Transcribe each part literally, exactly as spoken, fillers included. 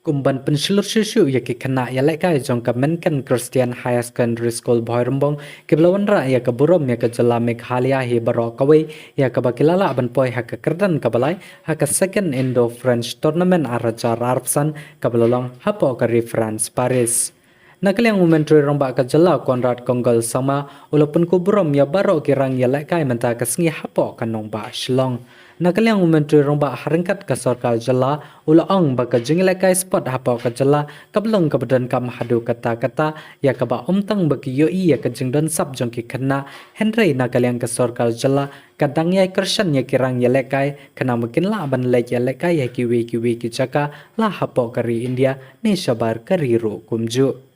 Kum ban pynshlur shuh shuh ïa ki khynnah ïalehkai jong ka Menken Christian Higher Secondary School Bhoirymbong, kiba la wanrah ïa ka burom ïa ka jylla Meghalaya hi baroh kawei, ïa kaba ki la lah ban poi ha ka kyrdan kaba lai ha ka Second Indo-French Tournament ar hajar arphew san, kaba la long hapoh ka ri France, Paris. Na ka liang u Myntri Rangbah ka jylla Conrad Kongkal Sangma u la pynkup burom ïa baroh ki rang ïalehkai mynta ka sngi hapoh ka nongbah Shillong. Na ka liang u Myntri Rangbah ha ryngkat ka sorkar jylla u la ong ba ka jingïalehkai sport hapoh ka jylla kaba long kaba donkam haduh katta katta, ïa kaba ym tang ba ki ïohi ïa ka jingdon sap jong ki khynnah, hynrei na ka liang ka sorkar jylla ka dang ïai kyrshan ïa ki rang ïalehkai, khnang ba kin lah ban leit ïalehkai ha kiwei kiwei ki jaka, la hapoh ka ri India ne shabar ka ri ruh kumjuh.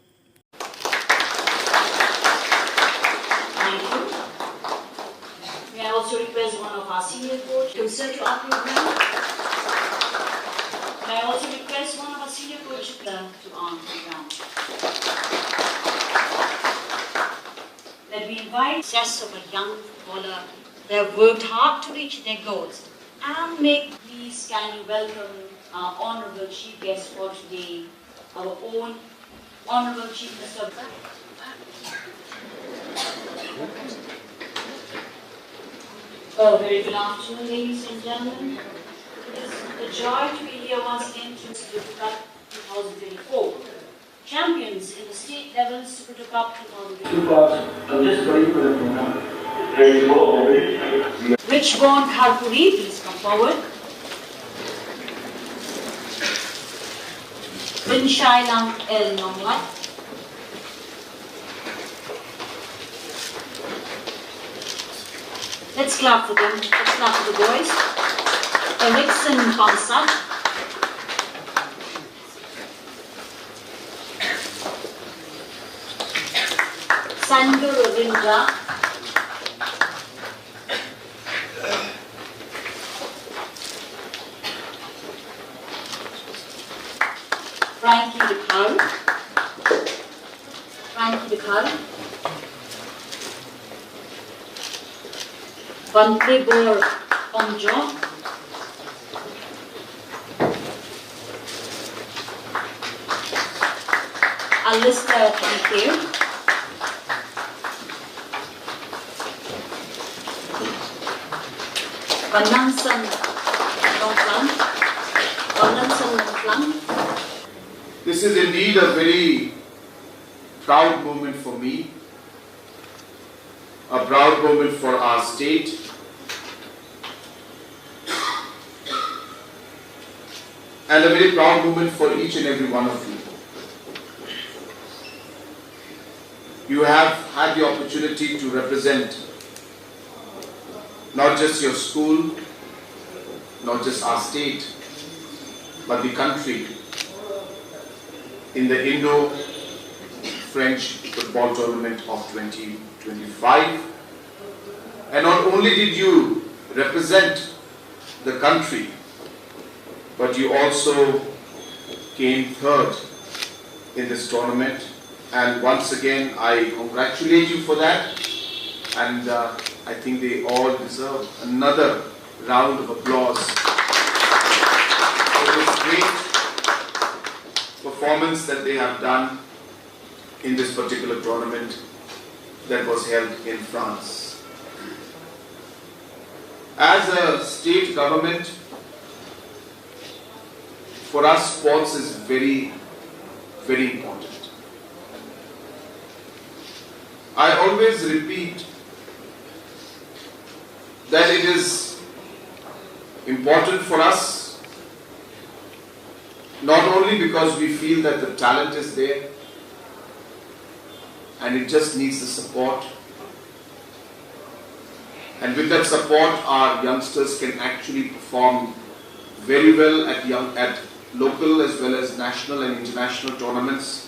Thank you. May I also request one of our senior coach, closer to our program? May I also request one of our senior coach to, uh, to our program? Let me invite success of a young footballer. They have worked hard to reach their goals and make. Please kindly welcome our honorable chief guest for today, our own honorable Chief Minister. A very good afternoon, ladies and gentlemen. It is a joy to be here once again to the Cup twenty twenty-four. Champions in the state level Super Cup twenty twenty-four. Richborn Kharpuri, please come forward. Binshailang L Nonglait. Let's clap for them. Let's clap for the boys. Erickson Pamsat. Sandu Ravindra. Frankie Dkhar. Frankie Dkhar. Bantebor Ongjo. Alistair Thangkhiew. Vanlalson Nongklang. Vanlalson Nongklang. This is indeed a very proud moment for me, a proud moment for our state, and a very proud moment for each and every one of you. You have had the opportunity to represent not just your school, not just our state, but the country in the Indo-French football tournament of twenty twenty-five. And not only did you represent the country, but you also came third in this tournament. And once again, I congratulate you for that. And uh, I think they all deserve another round of applause for this great performance that they have done in this particular tournament that was held in France. As a state government, for us, sports is very, very important. I always repeat that it is important for us not only because we feel that the talent is there and it just needs the support, and with that support, our youngsters can actually perform very well at young, at local as well as national and international tournaments.